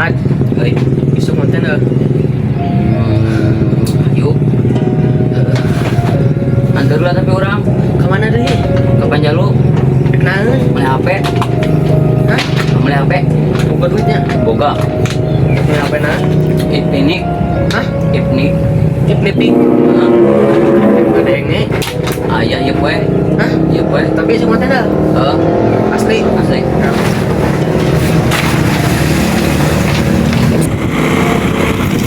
Mat, Euy, isuk konten euy. Yuk. Antar lah tapi orang Ka mana deui? ke Panjalu Naon? beli HP, Hah? beli HP, Boga duitnya. Boga. Beli HP na? Ipnik, Hah? Ipnik. Ipnitik. Heeh. Ada yang nih. Aya ieu poe, Hah? ieu poe. Tapi isuk konten euy. Heeh, Asli. asli.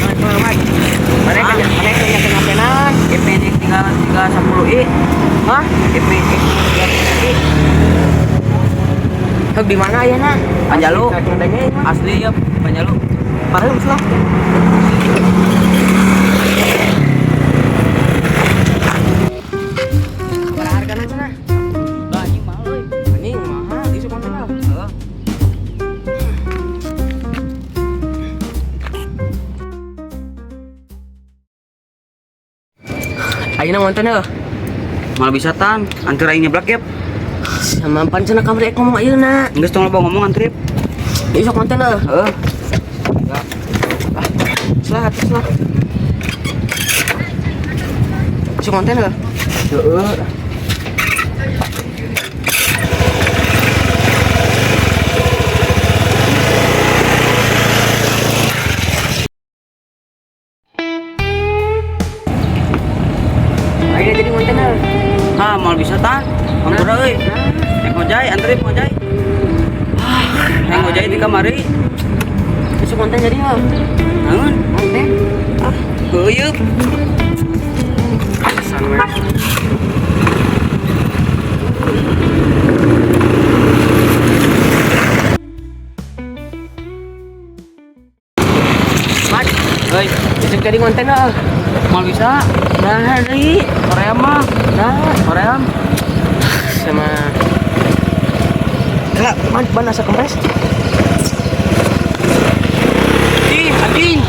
Mana kayaknya? Mana kayaknya kena penan? Ipnik tinggal 310 i. Hah? Ipnik 310 i. Hek di mana ayeuna? Panjalu. Asli. Asli ya Panjalu. Pareuh lah. Berapa hargana cenah? Lah anjing mahal euy. Anjing mahal, isuk konten lah. Heeh. Ayeuna konten heuh. Mal bisa tan, antar aing nyeblak ya. Sama pan cenah kamari ek ngomong ayeuna. Geus tong loba ngomong antrip. Isuk konten heuh. Heeh. Ah, salah, salah. Isuk konten heuh. Heeh. Ayeuna jadi konten heuh. Ah, mal bisa tan. Ampura euy. Neng ngojay, antrip ngojay. Ah, neng ngojay di kamari. Isuk konten jadi heuh. Naon? Konten. Ah, heueup. Alasan we. Mat, Euy, isuk jadi konten heuh. mal bisa. Nah, deui. Korea mah, Nah, Korea. sama Kak, man, ban asa kempes. Ih, anjing.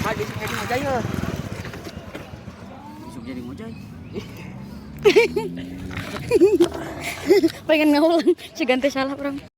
Mat, isuk jadi ngojay heuh. Isuk jadi ngojay. Pengen ngaulang seganti salah orang.